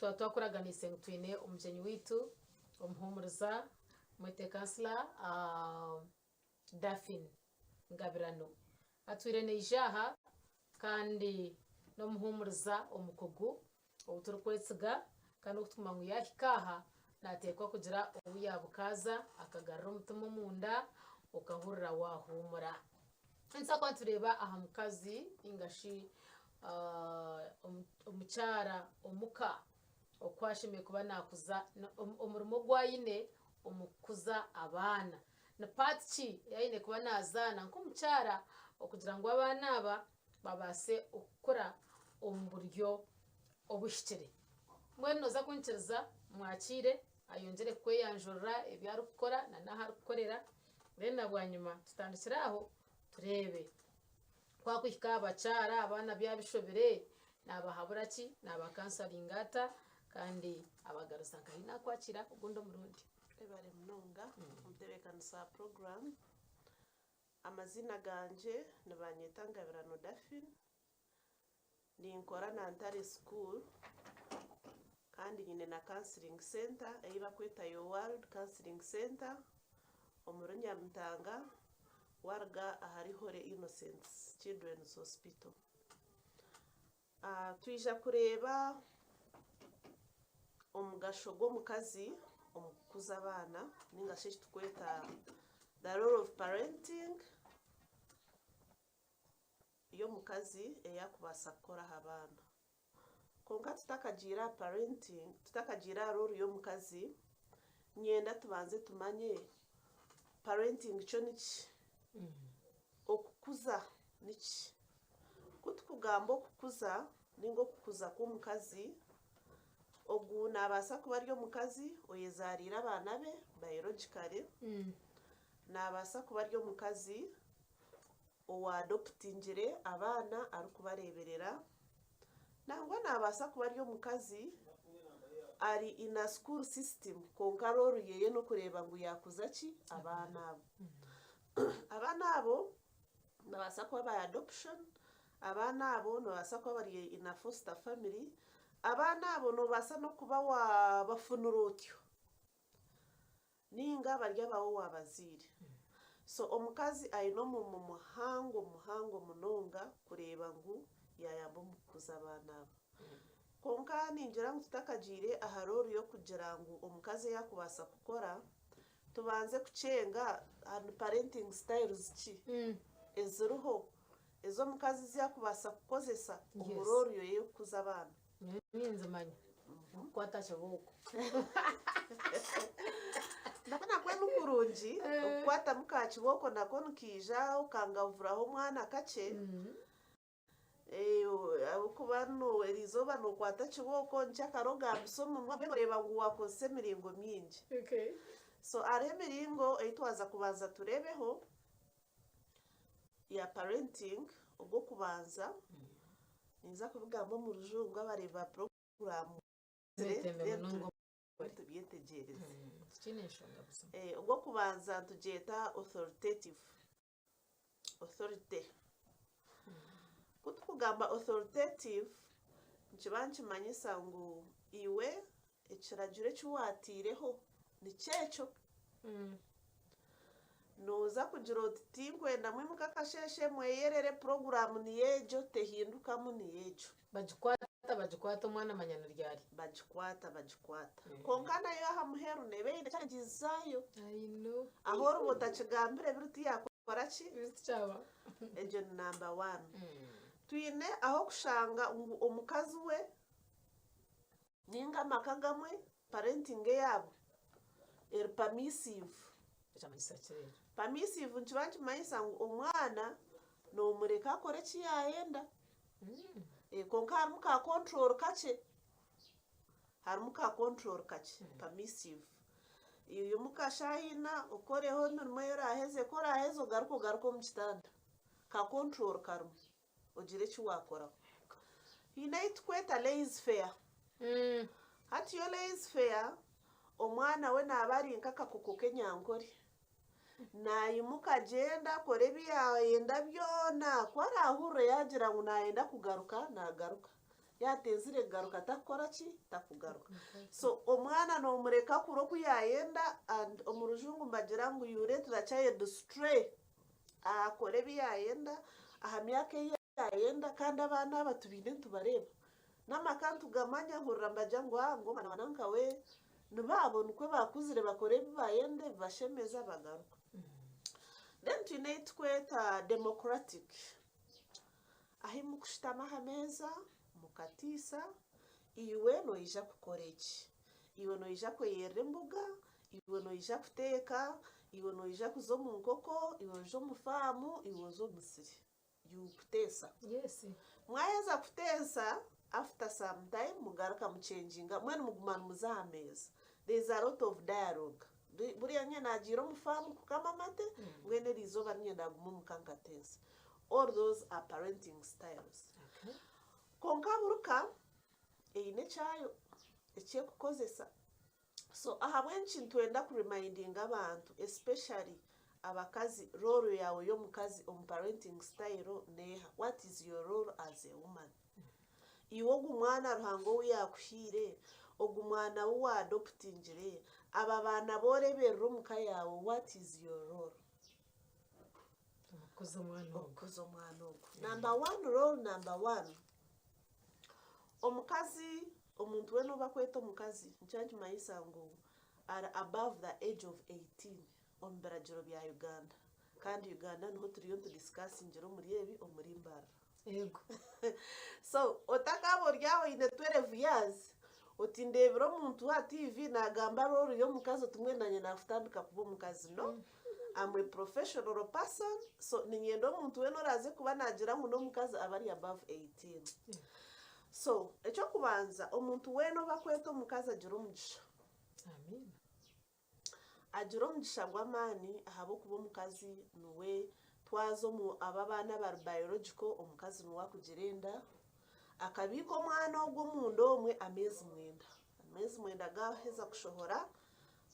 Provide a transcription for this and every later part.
Twaba twakuraganiise ngu twine omugyenyi waitu omuhuumuriza mwete kansila Daphine Ngabirano. Atwire naija aha kandi n'omuhuumuriza omukugu ou turikwesiga kandi orikutumanya ngu yaahika aha naateekwa kugira ou yaabukaaza akagarura omutima omunda okahurira waahuumura. Nituza kuba nitureeba aha mukazi nainga shi omukyara omuka oku ashemereire kuba naakuza omurimo ogu aine omu kukuza abaana. Ni paati ki ei aine kuba naazaana nk'omukyara okugira ngu abaana aba babaase okukura omu buryo obuhikire. Mbwenu nooza kunyikiriza mwakiire ayongyere kukweyanjurira ebi arikukora n'ahu arikukorera then na bwanyima tutandikire aho tureebe ku akuhika aha bakyara abaana byabishobire nabahabura ki, nabakansaringa ata kandi abagaruza nkahi. Nakwakira ogundi omurundi. Webare munonga omutebeekanisa wa puroguraamu. Amaziina gangye nibanyeta Ngabirano Daphine. Ninkora na Ntare School kandi nyine na counseling centre ei bakweta Your World Counseling Centre omuri Nyamitanga waruga ahari Holy Innocents Children's Hospital. Twija kureeba omugasho gw'omukazi omu kukuza abaana ninga shi eki turikweta the role of parenting. y'omukazi ei arikubaasa kukora aha baana. Kwonka tutakagiire aha parenting, tutakagiire aha role y'omukazi, niinyenda tubanze tumanye parenting kyo niki? Okukuza niki? Ku turikugamba okukuza nainga okukuza kw'omukazi, ogu naabaasa kuba ari omukazi oyezaariire abaana be biologically, naabaasa kuba ari omukazi owaadoputingire abaana arikubareeberera. Nangwa naabaasa kuba ari omukazi ari in a school system kwonka role ye n'okureeba ngu yaakuza ki abaana abo. Abaana abo nibabaasa kuba by adoption, abaana abo nibabaasa kuba bari in a foster family, abaana abo noobaasa n'okuba waabafunira otyo. Ninga bari abawe owabazaire. So omukazi aine omurimo muhango muhango munonga kureeba ngu yayamba omu kukuza abaana aba. Kwonka ningira ngu tutakagiire aha role yokugira ngu omukazi ei akubaasa kukora, tubanze kukyenga ni parenting styles ki eziriho ezi omukazi ezi akubaasa kukozesa omu role ye yokukuza abaana. Nyowe ninzimanya okukwata kibooko. Nakwo nakwo ni kurungi okukwatamu ka kibooko nakwo nikaija okangavuraho omwana kakye ahabw'okuba eriizooba nookwata kibooko nkyakare ogambisa omunwa mbwenu oreeba ngu waakozesa emiringo mingi. So hariho emiringo ei twaza kubanza tureebeho ya parenting ogw'okubanza ninza kubigamba omu rujungu abareebi ba puroguraamu Twetembe munonga tubyetegyereze. Tikiine nshonga buzima. Ogw'okubanza nitugyeta authoritative, authority. Ku turikugamba authoritative nikiba nikimanyisa ngu iwe Ekiragiro eki waataireho nikyo ekyo. Nooza kugira oti tinkwenda mwimuke akasheeshe mweyerere puroguraamu niyo egyo tehindukamu niyo egyo. Bagikwata bagikwata omwana amanya ni ryari. Bagikwata bagikwata. Kwonka nayo aha muheru neeba eine challenges zaayo. I know. Ahu oriba otakigambire biri tiyakora ki? Biri tikyaba. Egyo ni namba one. Twine ah'okushanga ngu omukazi we Ninga amaka agamwe parenting eyaabo eri permissive. Ekimanyisa ki rero? Permissive nikiba nikimanyisa ngu omwana nomureka akore eki yayenda kwonka harimu ka control kakye, harimu ka control kakye permissive. Imuka shaaha ina okoreho emirimo ei oraheze, ku oraheze ogaruke ogaruke omu kitanda, ka control karimu. ogire eki waakoraho. Haine ei turikweta laissez faire. Hati yo laissez faire, omwana we naaba ari nk'akakoko k'enyankore. Naimuka agyenda akora ebi yaayenda byona, ku araahurire yaagira ngu naayenda kugaruka, naagaruka. Yaatenzire kugaruka takukora ki? Takugaruka. So omwana noomureka akure oku yaayenda and omu rujungu nibagira ngu you let the child stray akore ebi yaayenda aha myaka ei yaayenda kandi abaana aba tubaine nitubareeba. N'amaka nitugamanya hurira nibagira ngu aa ngu omwana wa nanka we nibaabo nikwo baakuzire bakora ebi baayenda ebibashemeza bagaruka. Then twine ei turikweta democratic ahi murikushutama aha meeza mukatiisa iwe noija kukora eki, iwe noija kweyerera emboga, iwe noija kuteeka, iwe noija kuza omu nkoko, iwe oije omu faamu, iwe oze omu musiri. You kuteesa. Yes. Mwaheza kuteesa after some time mugaruka muchenjinga mbwenu muguma nimuza aha meeza. There is a lot of dialogue. Buriya nyowe nagiire omu farm kukama amate mbwenu eriizooba niinye naguma omuka nkateesa. All those are parenting styles. Okay. Kwonka buri ka eine ekyayo eki erikukozesa. So ahabw'enki nitwenda ku remindinga abantu especially abakazi role yaawe y'omukazi omu parenting style neeha? What is your role as a woman? Iwe ogu mwana Ruhanga ou yaakuhaire, ogu mwana ou wa adoptingire, aba baana abu oreeberera omu ka yaawe what is your role? Okukuza omwana ogu. Okukuza omwana ogu. Number one role number one, Omukazi, omuntu weena ou barikweta omukazi nikyo nikimanyisa ngu ari above the age of 18 omu biragiro bya Uganda. Kandi Uganda niho turiyo nitudisikasingira omuri ebi omuri Mbarara. Yego. So otakaaba ori aho oine 12 years oti ndeebire omuntu aha TV naagamba role y'omukazi oti mbwenu naanye naakutandika kuba omukazi. No. I'm a professional person so niinyenda omuntu weena oraaze kuba naagira ngu n'omukazi abe ari above 18. So eky'okubanza omuntu weena ou bakweta omukazi agira omugisha. Amiina. Agira omugisha gw'amaani ahabw'okuba omukazi niwe twaza omu abo abaana abari biological omukazi niwe akugira enda akabiika omwana ogwo omunda omwe ameezi mwenda. Ameezi mwenda gaaheza kushohora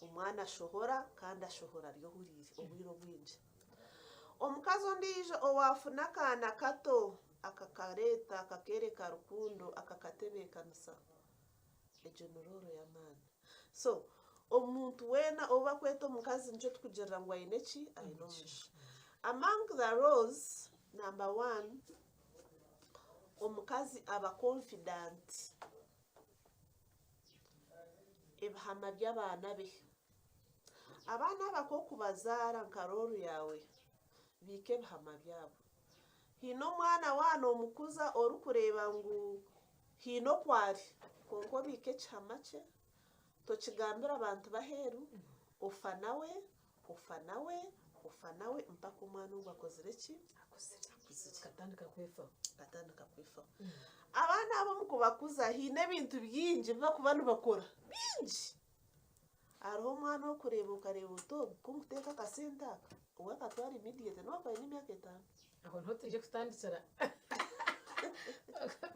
Omwana ashohora kandi ashohora ari ohuriire obwire obwingi. Omukazi ondiijo owaafuna akaana kato akakareeta akakeereka rukundo akakatebeekanisa, egyo ni rooro y'amaani. So omuntu weena ou barikweta omukazi nikyo turikugirira ngu aine ki? Aine omugisha. Among the roles, number one, omukazi aba confidant. Ebihama by'abaana be. Abaana aba ku orikubazaara nka rooro yaawe, biika ebihama byabo. Haine omwana waaba noomukuza orikureeba ngu haine oku ari, kwonka obiika ekihama kye, tokigambira abantu b'aheeru, ofa nawe, ofa nawe, ofa nawe mpaka omwana ogwo akozire ki? Akuzire. Akatandika kwefaho. Akatandika kwefaho. Abaana abo omu kubakuza haine ebintu bingi ebi barikuba nibakora bingi. Hariho omwana orikureeba okareeba oti ogu ku nkuteeka akasente aka, we akatwara immediately nobu akuba aine emyaka etaano. Aho niho twije kutandikira.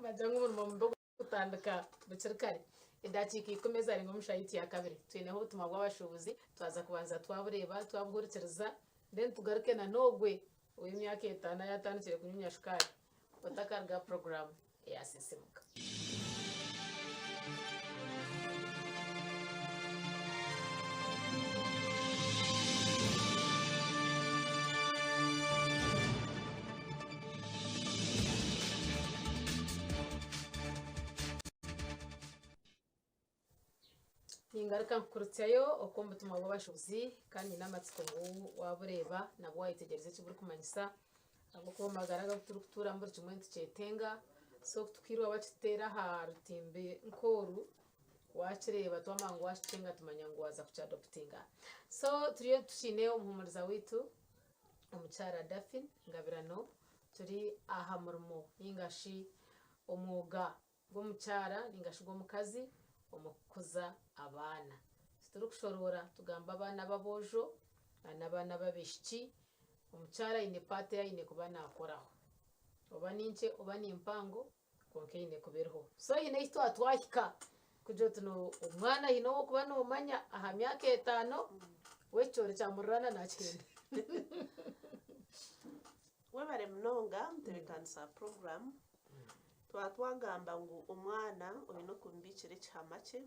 Bagira ngu omurimo mubi Kutandika bukiri kare, edakiika ikumi ezarenga omu shaaha yaitu ya kabiri, twineho obutumwa bw'abashuubuzi, twaza kubanza twabureeba, twabuhurikiriza, then tugaruke na n'ogwe ow'emyaka etaano ayatandikire kunyunya shukaari, otakaruga aha puroguraamu eya Sisiimuka. Ningaruka nkukurutsyayo okwo omu butumwa bw'abashuubuzi kandi nyine amatsiko ngu waabureeba nabwo waayetegyereza eki burikumanyisa ahabw'okuba omu magara agu turikutuuramu buri kimwe nitukyetenga so kutukiirwa bakituteera aha rutimbe nk'oru waakireeba twamanya ngu waakikyenga tumanya ngu waaza kukyadoputinga. So turiyo tukiine omuhuumuriza waitu omukyara Daphine Ngabirano turi aha murimo ninga shi omwoga gw'omukyara ninga shi gw'omukazi omu kukuza abaana. Titurikushoroora tugamba abaana b'aboojo n'abaana b'abaishiki, omukyara aine paati ei aine kuba naakoraho. Oba ni nkye oba ni mpango kwonka eine kuba eriho. So haine ahu twaba twahika kugira oti omwana haine ou orikuba noomanya aha myaka etaano, we ekicoori kyamuriraana naakyenda. Webare munonga mutebeekanisa wa puroguraamu. Twaba twagamba ngu omwana oine okumubiikira ekihama kye,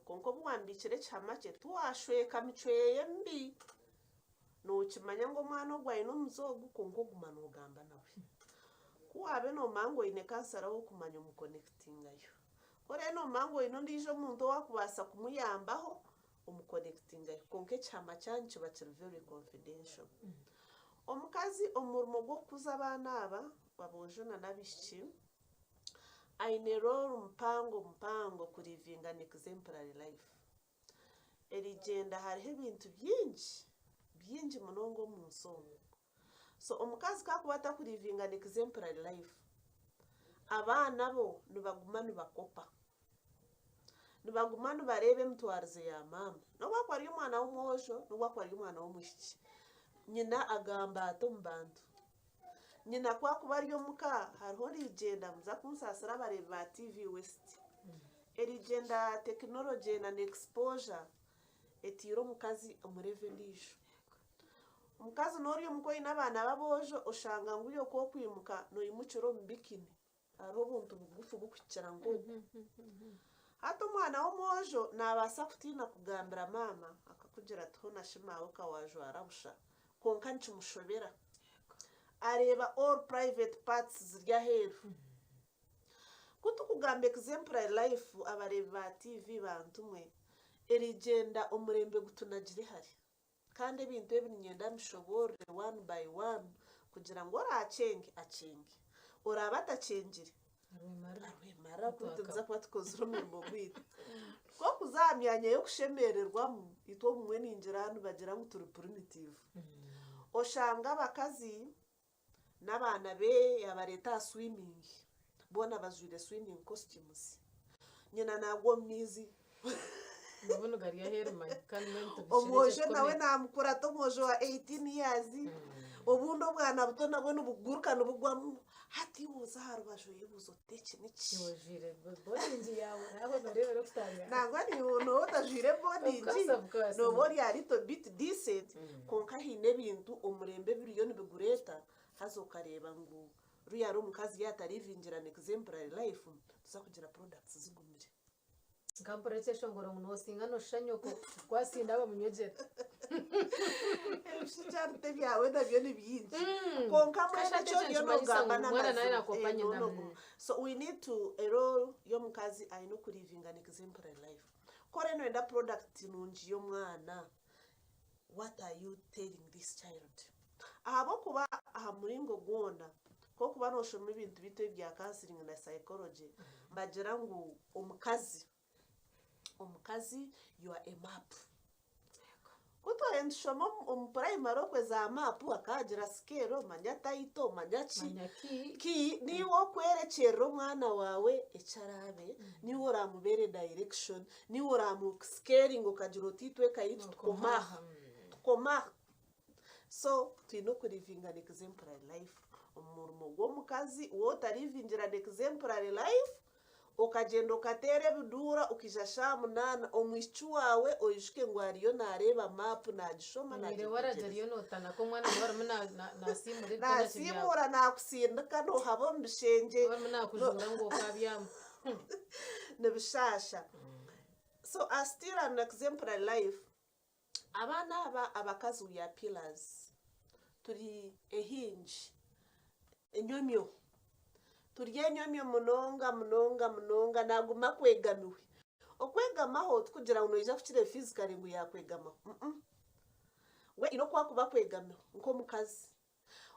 kwonka obu waamubiikira ekihama kye tiwaashweka micwe ye emibi. Nookimanya ngu omwana ogu aine omuze ogu kwonka oguma noogamba nawe. Ku waabe noomanya ngu oine kansara w'okumanya omukonekitingayo. Ku oraabe noomanya ngu oine ondiijo omuntu owaakubaasa kumuyambaho, omukonekitingayo. Kwonka ekihama kyanyu kiba kiri very confidential. Omukazi omu murimo gw'okukuza abaana aba, aboojo na n'abaishiki, aine role mpango mpango ku livinga an exemplary life. Erigyenda hariho ebintu bingi, bingi munonga omu nsi omu. So omukazi ku arikuba atakurivinga an exemplary life, abaana bo nibaguma nibakopa. Nibaguma nibareeba emitwarize ya maama. N'obu akuba ari omwana w'omwojo, n'obu akuba ari omwana w'omwishiki. Nyina agamba ata omu bantu? Nyina ku akuba ari omuka, hariho origyenda, muza kunsaasira abareebi ba TV West. Erigyenda tekinologye na exposure etaire omukazi omu level endiijo. Omukazi n'ori omuka oine abaana b'aboojo oshanga ngu iwe ku okwimuka noimukira omu bikini. Hariho obuntu bugufu bukuhikira nk'oku. Hati omwana w'omwojo naabaasa kutiina kugambira maama akakugira ati hoona shi maawe ka waajwara busha. Kwonka nikimushobera. Areeba all private parts ziri aheeru. Ku tukugamba exemplary life abareebi ba TV bantu mwe, erigyenda omurembe gutunagire hare. Kandi ebintu ebi niinyenda mbishoboorore one by one kugira ngu oraakyenge akyenge, oraabe atakyengire arwemarire ahabw'okuba itwe nituza kuba tukozire omurimo gwaitu. Nk'okuza aha myanya y'okushemererwamu, itwe obumwe ningira nibagira ngu turi primitive. Oshanga abakazi n'abaana be yaabareeta aha swimming, boona bajwaire swimming costumes, nyina naagwa omu maizi, Amabuno gari aheeru manya kandi mbwenu tubishire omwojo ekyo nawe kikome. naamukurata omwojo wa 18 years, obundi obwana buto nabwo nibuguruka nibugwamu, hati iwe oza aha rubaju oyebuuza oti eki niki? Iwe ojwaire bodingi yaawe nawe nooreebera okutangara. Nangwa niiwe nooba otajwaire Of bodingi, course, of course. nooba ori a little bit decent, kwonka haine ebintu omurembe ebiriyo nibigureeta haza okareeba ngu ruyari omukazi yaaba atarivingira an exemplary life, tuza kugira products zigumire. Nkampurira ekyeshongoro ngu noosinga nooshusha nyoko, ku asinda bamunywegyera. Ebishushani ebyawe nabyo ni bingi. Kwonka mbwenu Kasha eki oriyo ekyo nikimanyisa noogamba ngu omwana nawe n'amazima. naakopa Eh, nyina. no, no. So we need to, a role y'omukazi aine okulivinga an exemplary life. Ku oriyo nooyenda product nungi y'omwana, what are you telling this child? Ahabw'okuba aha muringo gwona, ku orikuba nooshoma ebintu biitu ebya counselling na psychology, nibagira ngu omukazi, omukazi you are a map. Ku twabaire nitushoma omu primary okwe za map akaagira scale, manya title, manya ki, Manya ki. ki niiwe okworekyerera omwana waawe eki araabe, niiwe oraamubeere direction, niiwe oraamu scaling okagira oti itwe eka yaitu tukoma aha, tukoma aha. So twine okurivinga an exemplary life omu murimo gw'omukazi, waaba otarivingira an exemplary life, okagyenda okateera ebiduura okaija shaaha munaana, omwishiki waawe oijuke ngu ariyo naareeba maapu naagishoma Omanyire waragye naagyetegyereza. ariyo nootanaka omwana waawe arimu naasiimuura ebitanda kye byawe. Naasiimuura naakusindika noohaba omu bishengye. Arimu naakujuura ngu okaabyama. Nibishaasha. So a still an exemplary life Abaana aba abakazi we are pillars, turi ehingi, enyomyo, turi enyomyo munonga munonga munonga naguma akwegamiwe. Okwegamaho tikugira ngu noija kukira physically ngu yakwegamaho, we haine oku arikuba akwegamiho nk'omukazi.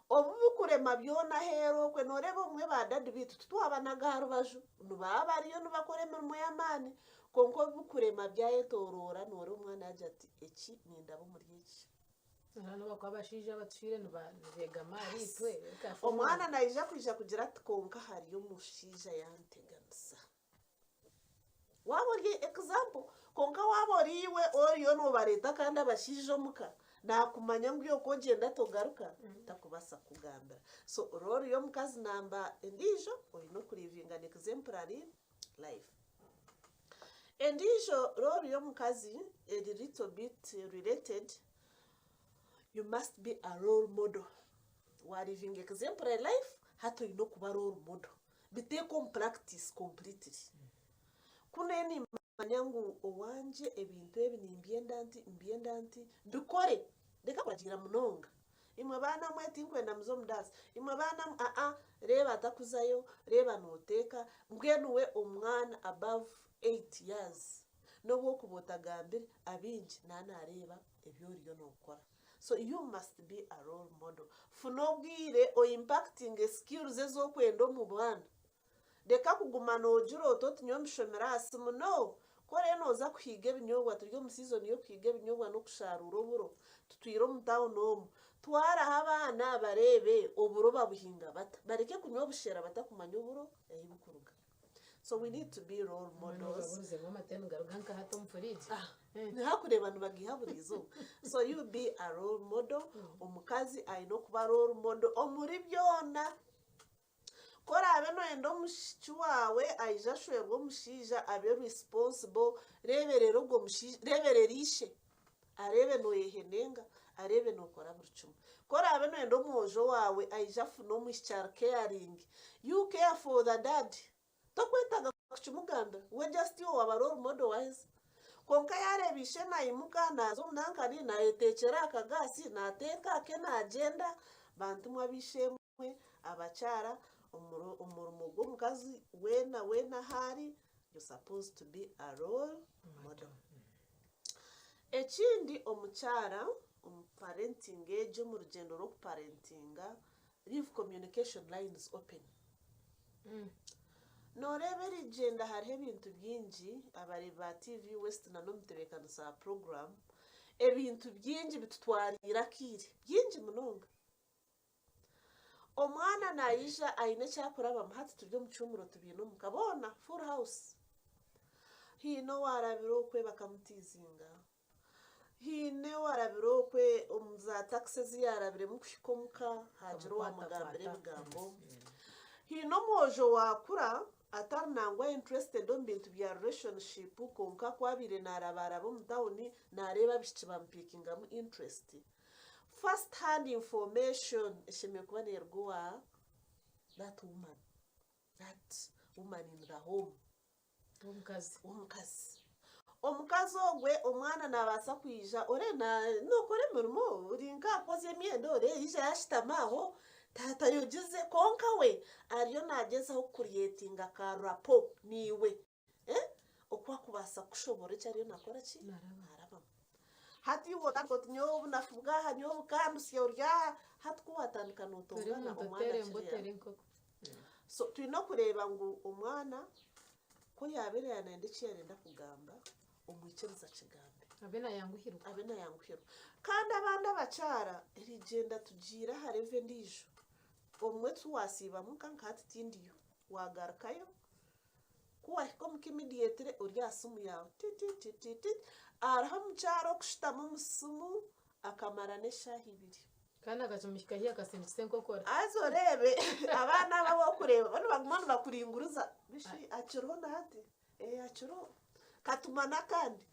Obu bikurema byona aheeru okwe nooreeba obumwe ba dadi baitu titwabanaga aha rubaju, nibaba bariyo nibakora emirimo y'amaani kwonka obu bikurema byayetoroora nooreeba omwana yaagira ati eki nindaba omuri eki. Noreeba n'obu bakuba abashaija abatushwire nibeegama ahari itwe. Omwana naija kwija kugira ati kwonka hariyo omushaija yanteganisa. Waaba ori example kwonka waaba ori iwe oriyo noobareeta kandi abashaija omuka naakumanya ngu iwe ku ogyenda togaruka takubaasa kukugambira. So role y'omukazi namba endiijo oine okulivinga an exemplary life. Endiijo role y'omukazi eri little bit related, you must be a role model. Waalivinga exemplary life hati oine okuba role model. Biteeke omu practice completely. Ku nayo nimanya ngu owangye ebintu ebi nimbyenda nti, mbyenda nti, mbikore. Reka kuragiira munonga. Imwe baana mwe tinkwenda muze omu dance, imwe baana mwe aa, reeba atakuzayo, reeba nooteeka, mbwenu we omwana above 8 years n'obu okuba otagambire, abaingi naaba naareeba ebi oriyo nookora. So you must be a role model. Funa obwire o impactinge skills ezi orikwenda omu baana. Reka kuguma noogira oti oti nyowe mbishomire aha simu no! Ku oriyo nooza kuhiiga ebinyobwa, turi omu season y'okuhiiga ebinyobwa n'okusharuura oburo, tutwire omu town omu, twaraho abaana bareebe oburo babuhinga bata, bareke kunywa obushera batakumanya oburo ahi burikuruga. So we need to be role models. Baburizemu amate nigaruga nka hati omu fridge. Ah, nihakureeba nibagiiha buri izooba. So you be a role model, omukazi aine okuba role model omuri byona. Ku oraabe nooyenda omwishiki waawe aije ashwerwe omushaija abe responsible, reeberera ogwo mushaija, reeberera ishe, areebe nooyehenenga, areebe nookora buri kimwe. Ku oraabe nooyenda omwojo waawe aije afune omwishiki ari caring, you care for the dad. Tokwetaaga kukimugambira, we just iwe waaba role model waheza. Kwonka yaareeba ishe naimuka naaza omu nankani, naayeteekyera aha kagaasi, naateeka ake naagyenda, bantu mwe ab'eishe-emwe, abakyara, omurimo gw'omukazi weena weena ahu ari, you supposed to be a role model. Ekindi omukyara omu parenting egi, omu rugyendo rw'okuparentinga, leave communication lines open. Nooreeba erigyenda hariho ebintu bingi, abareebi ba TV West na n'omutebeekanisa wa puroguraamu, ebintu bingi bitutwariire akaire, bingi munonga. Omwana naija aine eki arikurabamu, hati turi omu kihumuro tubaine omuka boona, full house. Haine owaarabire okwe bakamutiizinga, Haine owarabire okwe omu za takisi ezi yaarabiremu kuhika omuka haagira owaamugambira ebigambo. Haine omwojo owaakura atari nangwa interested omu bintu bya relationship kwonka ku abaire naarabaaraba omu tawuni naareeba abaishiki bamupiikingamu interest. First hand information eshemereire kuba neeruga owa that woman, that woman in the home. Omukazi. Omukazi. Omukazi ogwe omwana nabaasa kwija ore nokora emirimo ori nkakwozya emyenda ore yaija yashutama aho tayogize kwonka we ariyo nagyezaho kucreatinga ka rapport naiwe oku akubaasa kukushoborora eki ariyo nakora ki? Narabamu. Hati iwe otandika oti nyowe obunafu bwaha nyowe bukandusya ori aha hati ku watandika notongana omwana akiri aho. So twine okureeba ngu omwana ku yaabaire yaanayenda eki yaarenda kugamba, omwikirize akigambe. Abe naayanguhirwa. Abe naayanguhirwa. Kandi abandi abakyara, erigyenda tugiire aha level endiijo. Obumwe tiwaasiiba muka nka hati tindiyo, waagarukayo, ku waahika omuka immediately ori aha simu yaawe tititititi. Hariho omukyara okushutama omu simu akamara n'eshaaha ibiri. Kandi akakimuhika haihi akasindikisa enkokora. Haza oreebe abaana abo abu orikureeba bo nibaguma nibakuringuriza bishi akiriho na hati? Ee akiriho. Katuma n'akandi,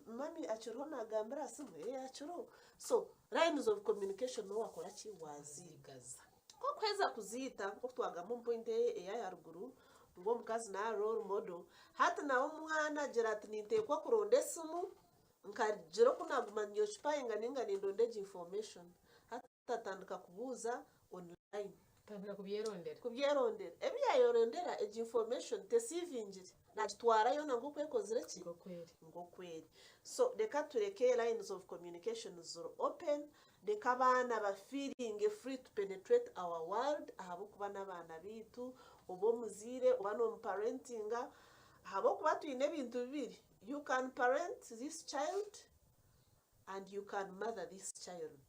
mummy akiriho naagambira aha simu? Ee akiriho. So lines of communication niwe waakora ki? Waaziigaza. Ku orikuheza kuziita nk'oku twagamba omu point eya aharuguru ngu omukazi na role model, hati nawe omwana agira ati ninteekwa kuronda esimu Nkagira oku naaguma ninyocupaayinga nainga nindonda egi information. Hati atandika kubuuza online. Atandika kubyerondera. Kubyerondera. Ebi yaayerondera, egi information tesiivingire. Naagitwara yoona nk'oku ekozire ki? Nk'oku eri. Nk'oku eri. So reka tureke lines of communication ziri open, reka abaana ba feelinge free to penetrate our world ahabw'okuba n'abaana baitu, oba omuzaire oba n'omuparentinga, ahabw'okuba twine ebintu bibiri, You can parent this child and you can mother this child.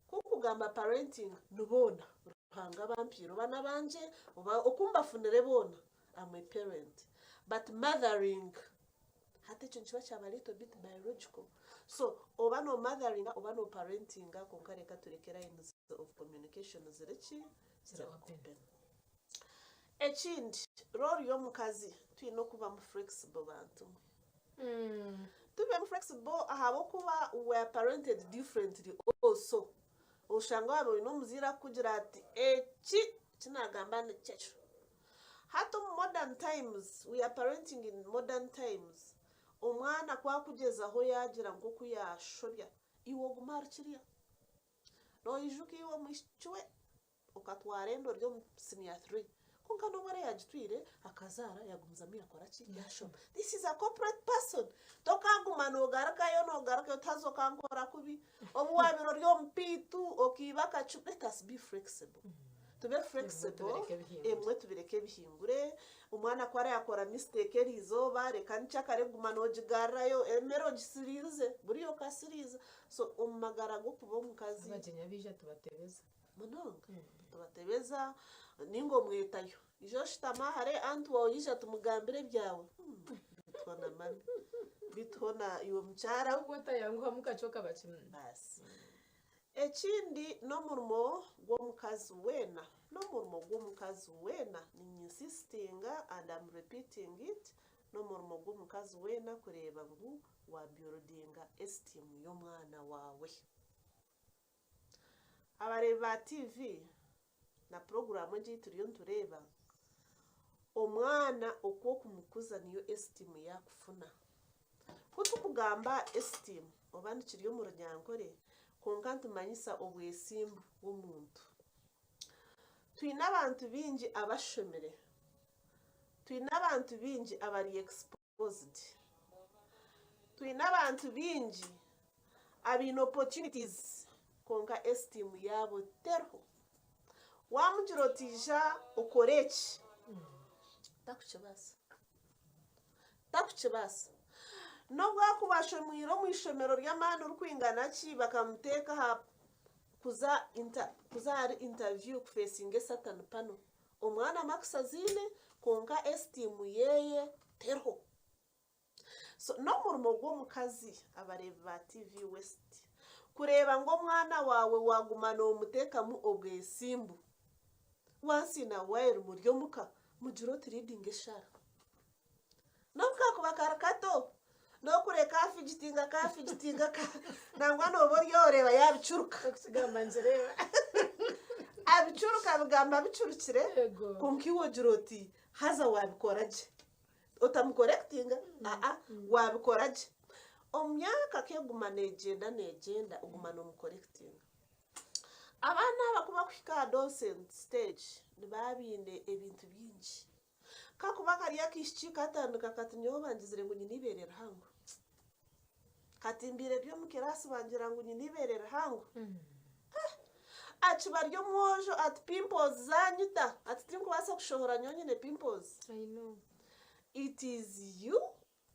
Ku okugamba parenting ni boona, Ruhanga abampaire oba n'abangye oba oku mbafunire boona, am a parent. But mothering, hati ekyo nikiba kyaba little bit biological. So oba no motheringa oba no parentinga kwonka reka tureke lines of communication ziri ki? Ziri open. Ekindi, role y'omukazi twine okubamu flexible bantu mwe. Tubemu flexible ahabw'okuba we are parented differently also. Oshanga waaba oine omuzaire arikukugira ati eki Eki naagamba nikyo ekyo. Hati omu modern times, we are parenting in modern times, omwana ku akugyezaho yaagira nk'oku yaashobya, iwe ogume ahari kiriya. Noijuka iwe omwishiki we okatwara enda ori omu senior 3 kwonka n'obu ara yagitwire akazaara yagumizamu yakora ki yashoma. This is a corporate person. Tokaguma nogarukayo nogarukayo oti haza okankora kubi obu wabaire ori omu P2 okiiba akacu. Let us be flexible. Tube flexible tubireke bihingure. Ebimwe tubireke bihingure. Omwana ku ara yakora mistake eri izooba reka nikyakare guma nogigarrayo emere ogisiriize buriya okasiriiza. So omu magara g'okuba omukazi. Abagyenyi abaija tubatebeza. Munonga. Tubatebeza ninga omwetayo. Ija oshutame ahare anti waawe yaija tumugambire ebyawe. Bituho na mami. Bituho na iwe mukyara we. Ahabw'okuba otayanguhamu kakye okaba kimwe. Baasi. Ekindi n'omurimo gw'omukazi weena, n'omurimo gw'omukazi weena, niinyinsisitinga and am repeating it, n'omurimo gw'omukazi weena kureeba ngu wa buildinga esteem y'omwana waawe. Abareebi ba TV na puroguraamu egi ei turiyo nitureeba, omwana oku okumukuza niyo esteem yaakufuna. Ku turikugamba esteem oba nikiri omu runyankore kwonka nitumanyisa obwesimbu bw'omuntu. Twine abantu baingi abashomire, twine abantu baingi abari exposed, twine abantu baingi abaine opportunities kwonka esteem yaabo teriho. Waamugira oti ija okore eki, takukibaasa. Takukibaasa. N'obu akuba ashomiire omu ishomero ry'amaani rikwingana ki, bakamuteeka aha kuza kuza ahari interview kufeesinga esatani pano, omwana marks aziine kwonka esteem yeeye teriho. So n'omurimo gw'omukazi abareebi ba TV West kureeba ngu omwana waawe waaguma noomuteekamu obwesimbu. Once in a while muri omuka mugire oti reading eshaara. N'obu kaakuba kari kato, n'okureka afigitinga kafigitinga ka nangwa nooba ori oreeba yaabicuruka. Okukigamba ngireeba. Abicuruka abigamba abicurukire Yego. kwonka iwe ogira oti haza waabikora gye. Otamukorekitinga, aa, waabikora gye. Omu myaka ku eguma neegyenda neegyenda oguma noomukorekitinga. Abaana aba ku bakuhika aha adolescent stage nibaba baine ebintu bingi. Kakuba kari akaishiki katandika kati nyowe bangizire ngu nyine eibeere rihango. Kati mbaire ndi omu kiraasi bangira ngu nyine eibeere rihango. Akiba ari omwojo ati pimples zanyita ati tinkubaasa kushohora nyowe nyine pimples. I know. It is you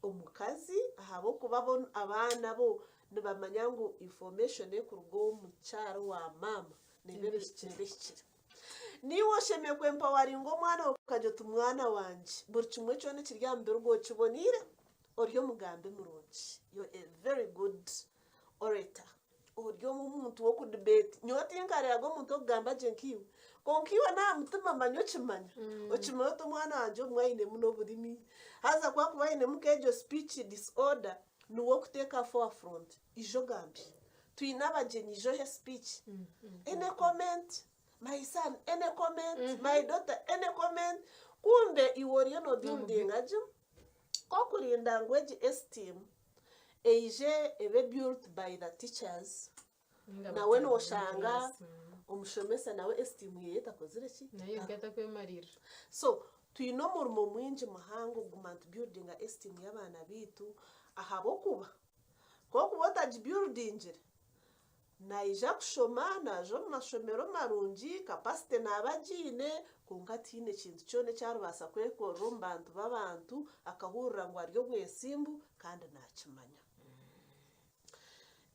omukazi ahabw'okuba bo abaana bo nibamanya ngu information erikuruga ow'omukyara owa maama neeba Neeba ehikire. Naiwe oshemereire ku empawaringa omwana waawe okagira oti mwana wangye buri kimwe kyona ekiri aha mubiri gwawe kiboneire ori omugambi murungi, you're a very good orator, ori omuntu w'okudibeti. Nyowe tinkareebaga omuntu orikugamba gye nkaiwe, kwonka iwe n'aha mutima manya okimanya, okimanya oti omwana wangye obumwe ainemu n'oburimi, haza ku arikuba ainemu nk'egyo speech disorder, niwe orikuteeka forefront, ija ogambe, twine abagyenyi ija ohe speech, any comment, my son any comment, my daughter any comment, kumbe iwe oriyo nobuildinga gye, ku okurinda ngu egi esteem eije ebe built by the teachers, nawe noshanga omushomesa nawe esteem yeye etakozire ki? Nayo eka etakwemariirira. So twine omurimo mwingi muhango kuguma nitubuildinga esteem y'abaana baitu ahabw'okuba ku orikuba otagibuildingire, Naija kushoma, naaza omu mashomero marungi, capacity naaba agiine, kwonka tihaine kintu kyona eki aribaasa kwekorera omu bantu b'abantu akahurira ngu ari obwesimbu kandi naakimanya.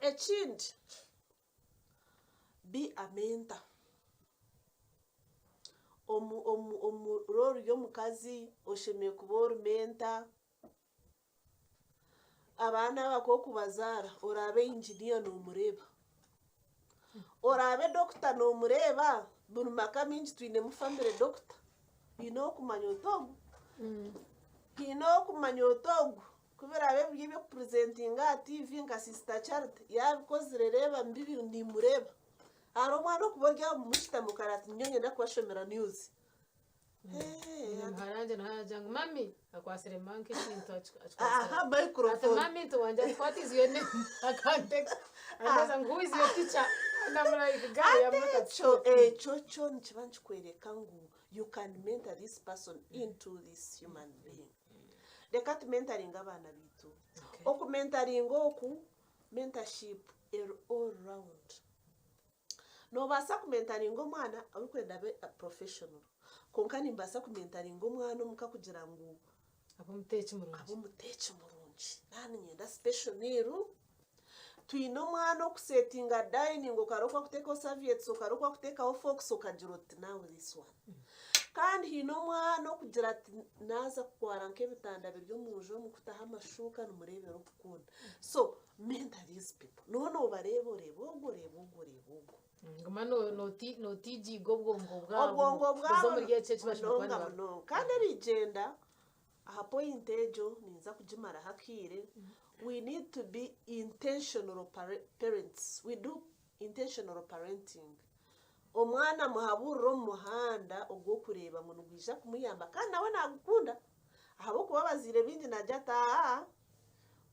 Ekindi, be a mentor. Omu omu omu role y'omukazi oshemereire kuba ori mentor. Abaana aba ku orikubazaara oraabe inginiya noomureeba, oraabe dokita noomureeba, buri maka maingi twinemu famire dokita, haine ow'okumanya oti ogu, haine ow'okumanya oti ogu, ku biraabe biri eby'okupurizentinga aha tiivi nka sisita Charity yaabikozire reeba mbibi niimureeba. Hariho omwana okuba ori aho mushutami okara ati nyowe niinyenda kubashomera news. Nyine muhara wangye nawe aragira ngu mummy akwasire mama nk'ekintu akikwasire Aha ati microphone. mummy nti wangye ati what is your name akantega arambuuza ngu who is your teacher and I'm like guy I'm not at Ekyo school. ekyo kyo nikiba nikikworeka ngu you can mentor this person into this human being. Reka tumentaringe abaana baitu. Okay. Okumentaringa oku mentorship eri all round. Noobaasa kumentaringa omwana orikwenda abe professional kwonka nimbaasa kumentaringa omwana omuka kugira ngu Abe omuteeki murungi. abe omuteeki murungi. Naaba niinyenda special meal, twine omwana okusetinga dining okareeba oku arikuteekaho serviettes okareeba oku arikuteekaho forks okagira oti now this one. Kandi haine omwana okugira ati naaza kukwara nk'ebitanda biri omu nju omu kutaho amashuuka nimureebera okukunda. So mentor these people. Nooba noobareeba oreeba ogu oreeba ogu oreeba ogu. Guma nootiigiiga obwongo bwabo Obwongo kuza bwabo omuri ekyo eki bashemereire kuba munonga nibaba. munonga. Kandi erigyenda aha point egyo ninza kugimaraho akaire, we need to be intentional parents. We do intentional parenting. Omwana muhaburire omu muhanda ogw'okureeba ngu nigwija kumuyamba kandi nawe naagukunda. Ahabw'okuba abazaire baingi naagira ati aa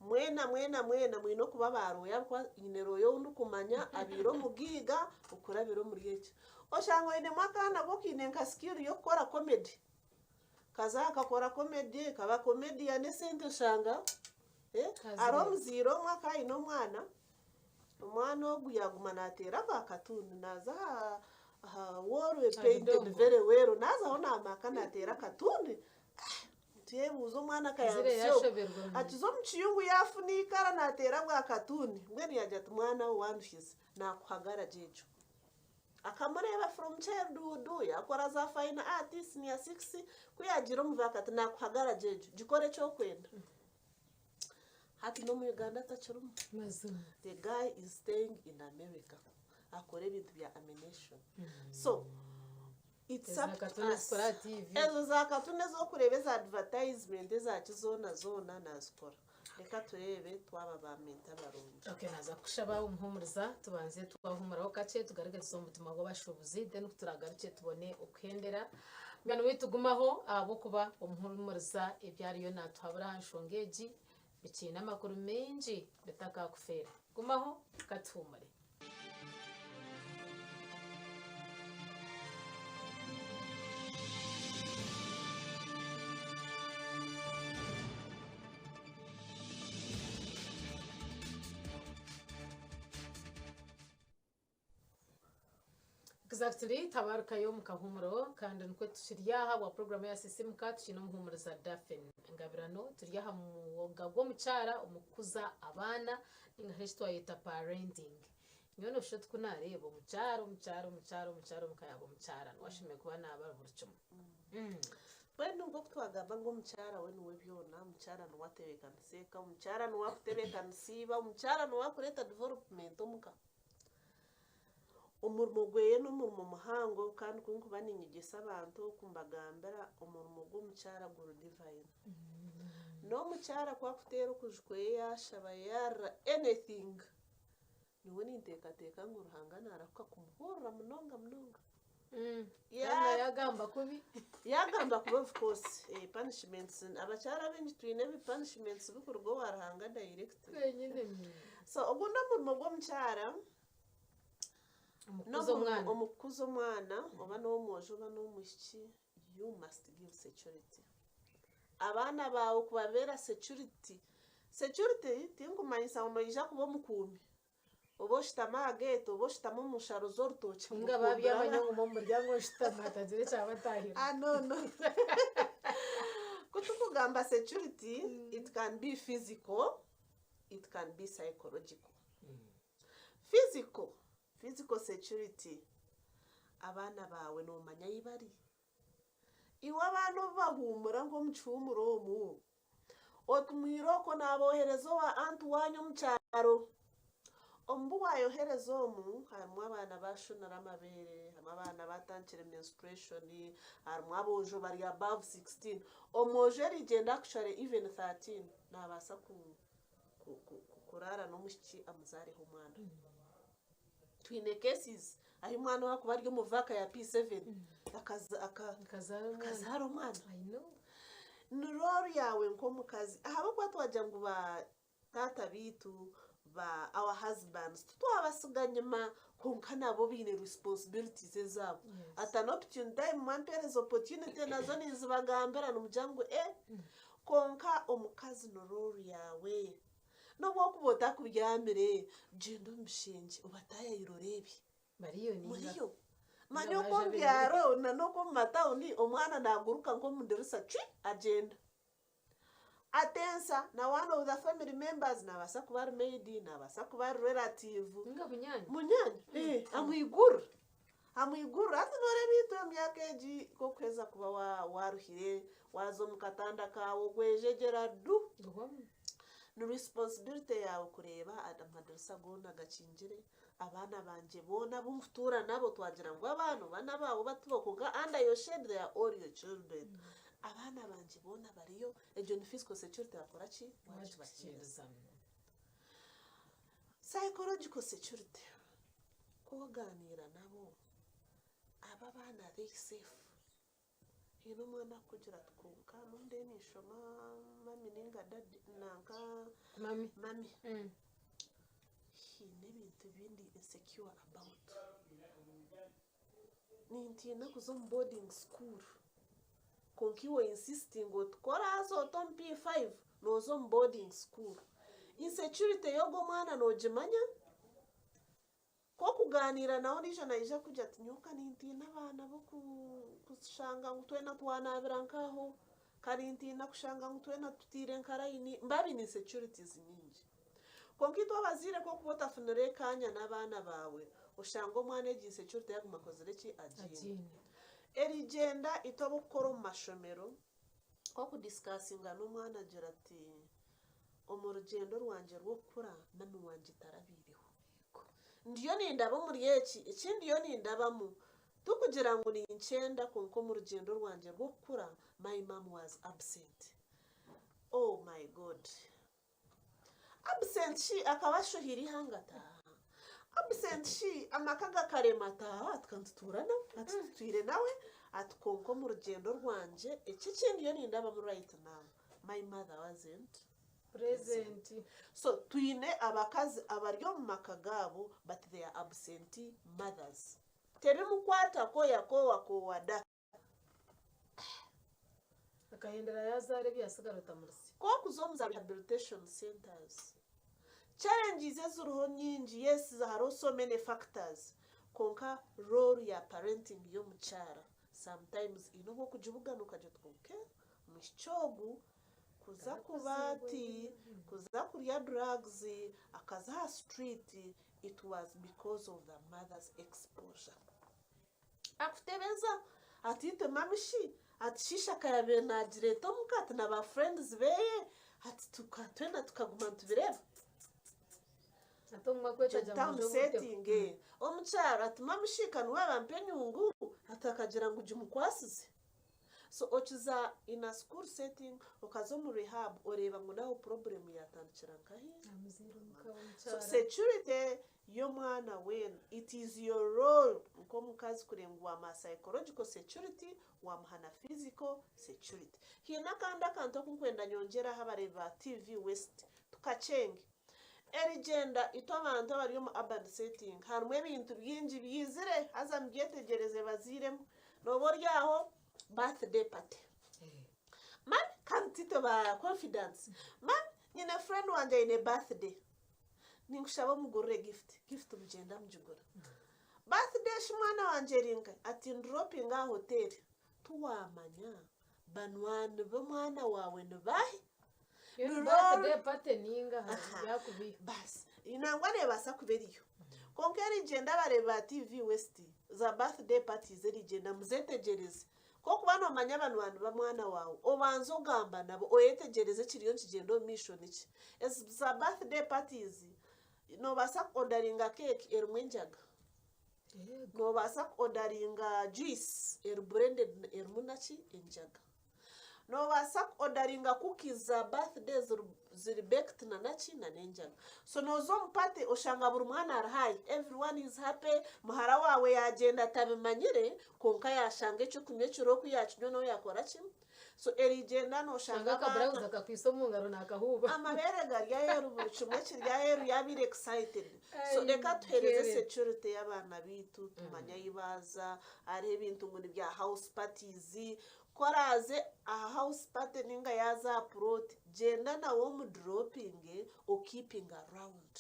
mwena mwena mwena mwine okuba ba lawyer ahabw'okuba nyine lawyer ou ndikumanya abaire omugaiga okurabira omuri eki. Oshanga oinemu akaana ko kaine nka skill y'okukora comedy. Kaza aha kakora comedy kaba comedian esente oshanga hariho omuzaire omwe akaba aine omwana, omwana ogu yaaguma naateera bwa katuuni naaza aha wall painted very well naazaho naamaaka naateera akatuuni Tuyebuuza omwana akayambisya ogu. Akiza omu kiyungu yaafuna eikara naateera bwa katuuni. Mbwenu yaagira ati mwana we wanduhize, naakuha garagi egyo. Akamureeba from childhood, yaakora za fine art, senior six, ku yaagiire omu vaaka ati naakuha garagi egyo, gikore eki orikwenda. Hati n'omu Uganda takirimu. The guy is staying in America. Akora ebintu bya amination. So, it's Eza up to katuni us. zikora aha TV. Ezo za katuni ez'okureeba eza advertisement ezaki zoona zoona nazikora. Reka tureebe twaba ba mentor barungi. Okay, naza kukushaba omuhumuriza tubanze twahumuraho kakye tugaruke tuze omu butumwa bw'abashuubuzi then kuturagarukye tubone okuhendera. Munywani waitu gumaho ahabw'okuba omuhumuriza ebi ariyo natuhabura aha nshonga egi bikiine amakuru maingi bitakakufeera. Gumaho katuhumure. Exactly, tabarukayo omu kahumuro kandi nikwo tukiri aha bwa puroguramu ya Sisimuka tukiine omuhumuriza Daphine Ngabirano turi aha mwoga gw'omukyara omu kukuza abaana ninga shi eki twayeta parenting. Nyowe noshusha oti ku naareeba omukyara omukyara omukyara omukyara omuka yaaba omukyara niwe ashemereire kuba naaba buri kimwe. Mbwenu nk'oku twagamba ngu omukyara we niwe byona, omukyara niwe atebeekanisa eka, omukyara niwe akutebeekanisa iba, omukyara niwe akureeta development omuka. Omurimo gweye n'omurimo muhango kandi ku nkuba niinyegyesa abantu oku mbagambira omurimo gw'omukyara guri divine. N'omukyara ku akuteera okuju kweye yaashaba yaarira anything, nyowe ninteekateeka ngu Ruhanga naarahuka kumuhurira munonga munonga. Kandi yagamba kubi. Yagamba kubi of course, punishments, abakyara abaingi twine ebi punishments bikuruga owa Ruhanga direct. So ogu n'omurimo gw'omukyara. Omu kukuza omwana. Omu kukuza omwana oba n'ow'omwojo oba n'ow'omwishiki you must give security. Abaana baawe kubabeera security, security tinkumanyisa ngu noija kuba omukuumi oba oshutami aha geeti oba oshutami omu nsharo z'orutookye ngu Ninga okuumire babyama abaana. nyowe ngume omu muryango nshutame hatagira ekyabatahira. Ah no no. Ku tukugamba security it can be physical, it can be psychological. Physical, physical security, abaana baawe noomanya ahi bari. Iwe abaana obu bahuumura nk'omu kihuumuro omu, oti mwirooko naaboohereza owa anti waanyu omu kyaro. Omu bu waayohereza omu, harimu abaana baashunire amabeere, harimu abaana baatandikire menstruation, harimu aboojo bari above 16. Omwojo erigyenda actually even 13 naabaasa ku kuraara n'omwishiki amuzaareho omwana. Twine cases ahi omwana owaakuba ari omu vaaka ya P7 Akazaara omwana. Akazaara omwana. I know. Ni role yaawe nk'omukazi ahabw'okuba twagira ngu ba taata baitu ba our husbands titwabasiga nyima kwonka nabo baine responsibilities ezaabo. At an opportune time mwampeereza opportunity nazo ninzibagambira nimugira ngu eh kwonka omukazi ni role yaawe. N'obu orikuba otakubyamire, gyenda omu bishengye obataayayire oreebe. Bariyo ninga? Muriyo. Manya okwo omu byaro na n'okwo omu matawuni omwana naaguruka nk'omu dirisa cwi agyenda. Atensa na one of the family members naabaasa kuba ari maid, naabaasa kuba ari relative. Ninga munyaanya? Munyaanya, ee, amwigurira. Amwigurira. Hati nooreeba itwe omu myaka egi nk'okuheza kuba waaruhire, waaza omu katanda kaawe ogwejegyera du. Guhwamu. Ni responsibility yaawe kureeba amadirisa goona gakingire, abaana bangye boona abu nkutuura nabo twagira ngu abaana oba n'abaawe oba tibo kwonka under your shade they are all your children. Abaana bangye boona bariyo, egyo ni physical security wakora ki? Wagibaheereza. Psychological security, ku ogaaniira nabo, abo abaana are they safe? Haine omwana akukugira ati kwonka n'obu ndiyo ninshoma mami ninga dadi nanka Mami. mami haine ebintu ebi ndi insecure about. Nintiina kuza omu boarding school kwonka iwe oinsisitinga oti ku oraaze oti omu P5 nooza omu boarding school. Insecurity y'ogwo omwana noogimanya? Ku okugaaniira nawe ondiijo naija kugira ati nyowe ka nintiina abaana b'okushanga ngu twena twanaabira nk'aho, ka nintiina kushanga ngu twena tutaire nka layini, nibaba baine insecurities nyingi. Kwonka itwe abazaire ku orikuba otafunire kaanya n'abaana baawe, oshanga omwana egi insecurity yaaguma akozire ki? Agiine. Erigyenda itwe ab'okukora omu mashomero, ku okudisikasinga n'omwana agira ati omu rugyendo rwangye rw'okukura mami wangye tarabaireho. Ndiyo nindaba omuri eki, eki ndiyo nindabamu, tikugira ngu ninkyenda kwonka omu rugyendo rwangye rw'okukura, my mum was absent. Oh my God! Absent shi akaba ashohire eihanga ataaha? Absent shi amaka gakarema ataaha? Ati ka nitutuura nawe, ati tutwire nawe, ati kwonka omu rugyendo rwangye, eki eki ndiyo nindabamu right now, my mother wasn't. Present. So twine abakazi abari omu maka gaabo but they are absentee mothers. Tebimukwatako yakoowa koowa da. Akahendera yazaara ebi yasigara otamurisya. Ku orikuza omu za rehabilitation centers, challenges eziriho nyingi, yes hariho so many factors, kwonka role ya parenting y'omukyara sometimes eine obu orikugibugana okagira oti okay, omwishiki ogu Kuza kuba ati, kuza kurya drugs, akaza aha street, it was because of the mother's exposure. Akutebeza ati itwe mami shi, ati shisha akayabaire nagireeta omuka ati na ba friends beye, ati tuka twena tukaguma nitubireeba. Ati omumwe akweta Gye town setting eh. Omukyaro ati mami shi ka niwe yabampa enyungu, ati akagira ngu gimukwasize. So okiza in a school setting okaza omu rehab oreeba ngu naho problem yatandikira nkahi? So security y'omwana weena it is your role nk'omukazi kureeba ngu wamuha psychological security wamuha na physical security. Haine akandi akantu aku nkwenda nyongyere aha abareebi ba TV West tukakyenge. Erigyenda itwe abantu abari omu urban setting harimu ebintu bingi byizire haza mubyetegyereze baziiremu. Nooba ori aho birthday party. Mami kandi titwe ba confidence. Mami nyine friend wangye aine birthday. Ninkushaba omugurire gift. Gift mugyenda mugigura. Birthday shi mwana wangye eri nkahi? Ati ndropinga aha hotel. Tiwamanya banywani b'omwana waawe ni baahi? Yo birthday party ninga aha yakubiha. Basi nangwa nebaasa kuba eriyo. Kwonka erigyenda abareebi ba TV West za birthday parties erigyenda muzetegyereze. Ku orikuba nomanya banywani b'omwana waawe obanze ogamba nabo oyetegyereze ekiriyo nikigyenda omu maisho niki. Ezi za birthday parties nobaasa ku odaringa cake erimu enjaga. Noobaasa ku odaringa juice eri blended erimu naki enjaga. Noobaasa ku odaringa cookies za birthday ziri ziri baked na naki na n'enjaga. So nooza omu party oshanga buri mwana ari high, everyone is happy, muhara waawe yaagyenda atabimanyire kwonka yaashanga eky'okunywa ekiriho ku yaakinywa nawe yaakora ki? So erigyenda nooshanga Shanga abaana. akaburawuzi akakwaitse omu ngaro naakahuuba. Amabeere gari aheeru buri kimwe kiri aheeru yaabaire excited. So I reka tuheereze get it. security y'abaana baitu tumanye ahi baaza, hariho ebintu ngu nibya house parties, Ku oraaze aha house party ninga yaaza aha plot, gyenda nawe omuduropinge okeepinge around.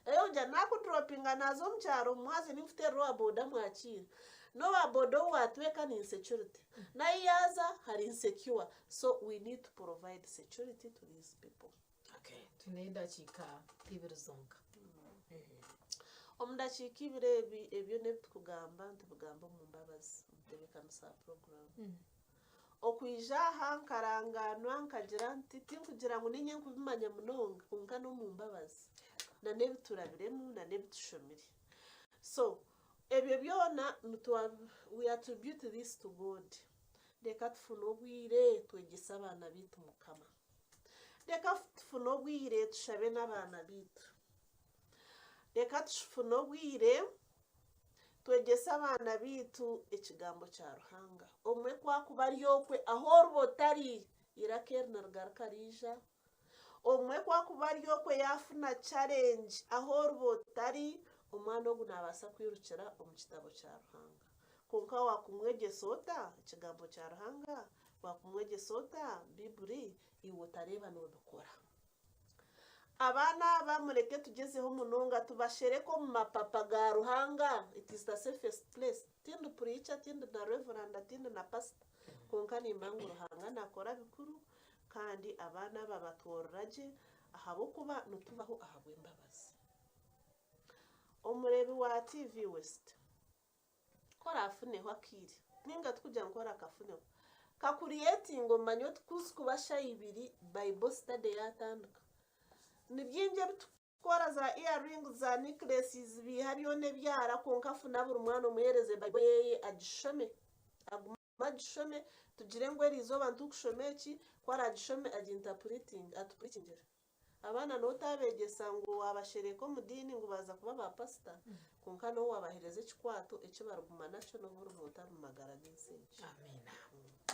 Eyongyera nakuduropinga naaza omu kyaro mwaze ninkuteerera owa boda mwakiire. N'owa boda ou waatweka ni insecurity. N'ahi yaaza hari insecure. So we need to provide security to these people. Okay, twineyo edakiika ibiri zonka. Omu dakiika ibiri ebi, ebyo n'ebi tukugamba nitubigamba omu mbabazi omu ntebeekanisa ya puroguraamu. Okwija aha nkarangaanwa nkagira nti tinkugira ngu niinye nkubimanya munonga kwonka n'omu mbabazi na n'ebi turabiremu na n'ebi tushomire. So ebyo byona nitwa we attribute this to God. Reka tufune obwire twegyese abaana baitu Mukama. Reka tufune obwire tushabe n'abaana baitu. Reka tufune obwire twegyese abaana baitu ekigambo kya Ruhanga. Obumwe ku akuba ari okwe ahu oriba otari, eiraka eri nirigaruka riija. Obumwe ku akuba ari okwe yaafuna challenge ahu oriba otari, omwana ogu naabaasa kwirukira omu kitabo kya Ruhanga. Kwonka waakumwegyesa ota ekigambo kya Ruhanga? Waakumwegyesa ota Baiburi iwe otareeba noobikora? Abaana aba mureke tugyezeho munonga tubashereke omu mapapa ga Ruhanga, it is the safest place. Tindi preacher, tindi na reveranda, tindi na pastor, kwonka nimba ngu Ruhanga nakora bikuru kandi abaana aba batworora gye ahabw'okuba nitubaho ahabw'embabazi. Omureebi wa TV West. Ku oraafuneho akaire, nainga tikugira ngu ku oraakafuneho, kakuriyetinge omanye oti ku zikuba shaaha ibiri Bible study yaatandika. Ni bingi ebi turikukora za earrings, za necklaces, biiha byona ebyara kwonka funa buri mwana omuheereze Bible yeye agishome, agume agishome, tugire ngu eriizooba nitukushoma eki, ku araagishome agiintapuritinge, atupuritingire. Abaana nobu otabeegyesa ngu waabashereka omu diini ngu baaza kuba ba pasita, kwonka nobu waabaheereza ekikwato eki bariguma nakyo nobu oriba otari mu magara g'ensi egi. Amiina.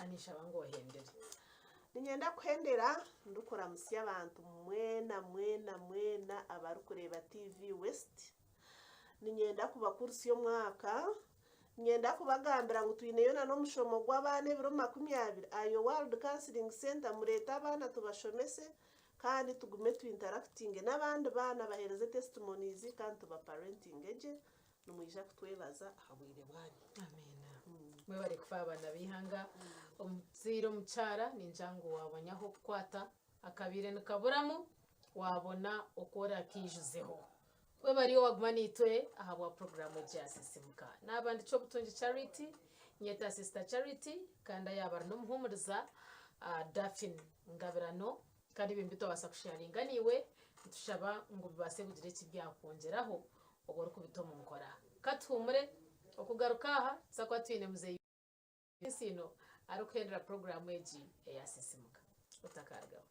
Ninshaba ngu ohendere. Niinyenda kuhendera ndikuramutsya abantu mwena mwena mwena abarikureeba TV West. Niinyenda kubakurutsya omwaka. Niinyenda kubagambira ngu twineyo na n'omushomo gw'abaana ebiro 20 aha World Counselling Centre mureete abaana tubashomese. Kandi tugume tu interactinge n'abandi baana bahereze testimonies kandi tuba parentinge gye, nimwija kutwebaza aha bwire bwanyu. Amiina. Mwebare kufa abaana b'eihanga. Omuzaire omukyara ningira ngu wabona ah'okukwata akabaire nikaburamu wabona oku orakaijuzeho. Webare iwe waguma naitwe ahabwa puroguraamu egi ya Sisimuka. Naaba ndi Kyobutungi Charity, nyeta Sister Charity kandi ayaaba ari n'omuhuumuriza Daphine Ngabirano kandi ebintu bi twabaasa kusharinga naiwe nitushaba ngu bibaase kugira eki byakwongyeraho obu orikubita omu nkora. Ka tuhuumure okugaruka aha tuza kuba twine muzeeyi Ensiino arikuhendera puroguraamu egi eya Sisimuka. Otakaarugaho.